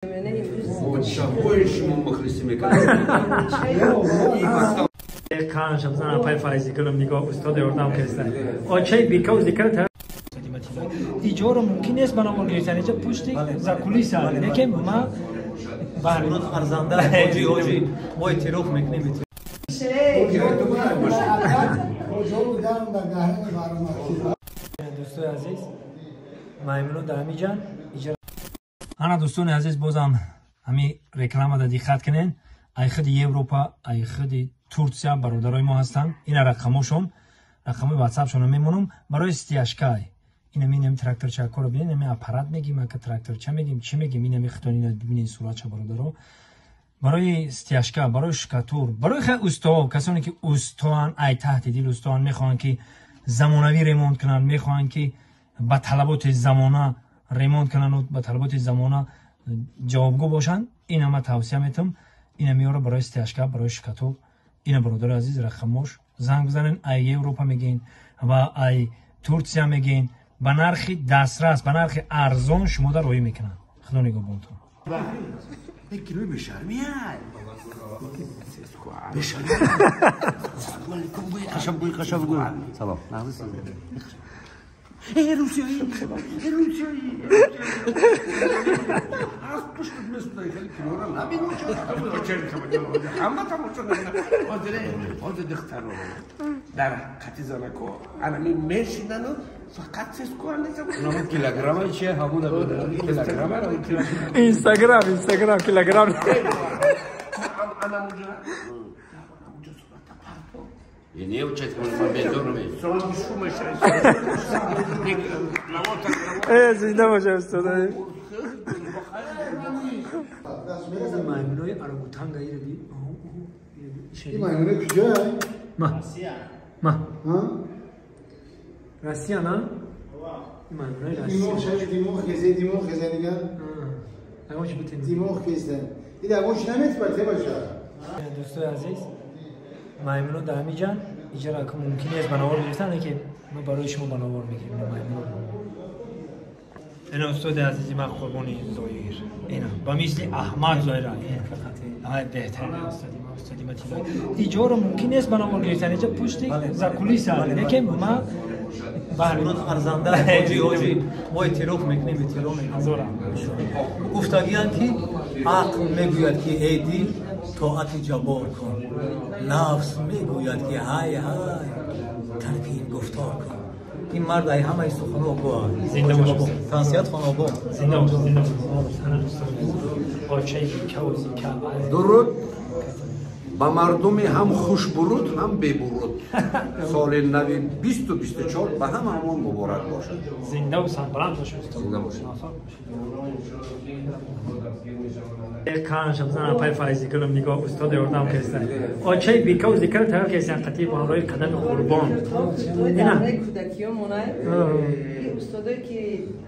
Бочаҳои шумо мухлисӣ мекардем. Қаншам зан апай Файзи гулм нигоҳ устод ёрдам карданд. Очаи бикав зикр иҷоро мумкин нест ба номор гирифтан. Иҷа пушти закулиса. Лекин ма баҳрун арзанда ҳоҷи ҳоҷи мо эътироф мекунем. Дӯстои азиз, маймуно дар ҳамиҷан. Ана дӯстони азиз, бозам ҳами рекламада диққат кунен. Ай худи Европа, ай худи Турсия бародарои мо ҳастанд. Ина рақамошон, рақамои ватсапшонро мемонам барои стяжкай. Инами инами тракторчакоро бинед, инами аппарат мегим, ака тракторча мегим, чӣ мегим, инами хитон ина бибинед суратча бародаро. Барои стяжка, барои штукатур, барои хеле устоҳо, касоне ки устоанд, ай таҳти дил устоанд, мехоҳанд ки замонавӣ ремонт кунанд, мехоҳанд ки ба талаботи замона ремонт кунанд, ба талаботи замона ҷавобгӯ бошанд, ина ма тавсия метам. Ина меёра барои стяжка, барои штукатур. Ина бародари азиз рақамош занг бизанен, ай Европа мегин ва ай Турсия мегин, ба нархи дастрас, ба нархи арзон шумо дар роҳӣ мекунанд. Худо нигоҳбонтон. Салом. Дар қати занако анами мешидану фақат сескуан килограмма чи ҳамон килограмма. Инстаграм, Инстаграм килограмм. Не учать, может, бедорми. Зинда бошед, устод. Маймунои орангутанга ираби. Ин маймунои куҷоя? Ма. Ма. Россия, на? Маймунои Россия. Димоғ хезе, димоғ хезе дигар. Агон чи бутен? Димоғ хезе. Ин агон чи наметипар, тебаша. Дӯстои азиз, маймуно дар ҳамиҷан. Иҷара мумкин нест ба навор гирифтан, лекин ма барои шумо ба навор мегирем маймуно. Ина устоди азизи ман Қурбони Зоир. Ина ба мисли Аҳмад Зоира. Ай беҳтарин устоди ма, устоди ма тилои. Иҷоро мумкин нест ба навор гирифтан, иҷа пушти закулиса. Лекин ма баҳрун арзанда ҳоҷи ҳоҷи мо эътироф мекунем, эътироф мекунем. Гуфтагиянд ки ақл мегӯяд ки эй дил тоати ҷаббор кун, нафс мегӯяд ки ҳай ҳай тарки ин гуфтор кун. Ин мард ай ҳамаи суханҳо огоҳ аст. Тансият хон огоҳ. Зинда бошед, зинда бошед. Очаи бикавзика. Дуруд ба мардуми ҳам хушбуруд, ҳам бебуруд. Соли нави 2024 ба ҳама ҳамон муборак бошад. Зиндаву сарбаланд бошед. Зинда бошед. Қаншам зан апай Файзи гулм нигоҳ устод ёрдам карданд. Очаи бикав зикр тайёр карданд қатъи бо ҳамроҳи қадами Қурбон. Ина кӯдакиё монай. Устодое ки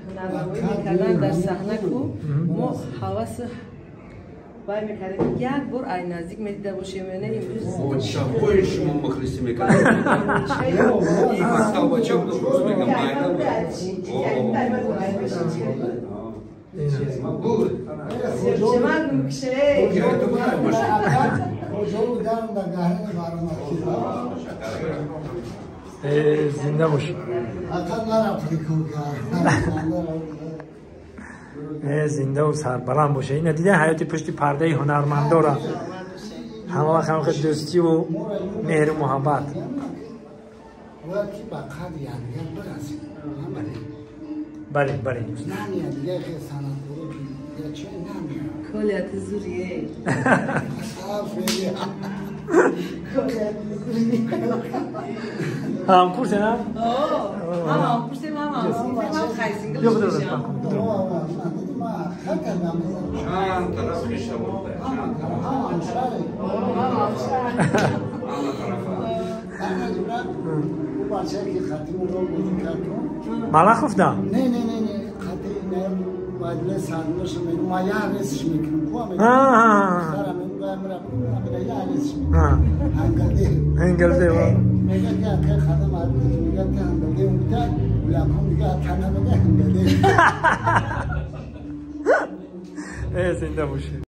ҳунарнамоӣ мекарданд дар саҳна ку мо ҳавас вай мекардем як бор ай наздик медида бошем, не имрӯз. Бочаҳои шумо мухлисӣ мекардем. Мактаббача буд, рӯз мегам майда буд. Зинда бошед. Зиндаву сарбаланд бошед. Ина дида ҳаёти пушти пардаи ҳунармандора. Ҳама вақт ҳама дӯстиву меҳру муҳаббат. Бале, бале. Колият зурие. Ҳамкурсе на? Ҳам ҳамкурсем, ҳам ҳамсинфем, ҳам хайсингл. Чанд тараф хеша бурда, чанд тараф. Малахов да? Не, не, не, не, Зинда бошед.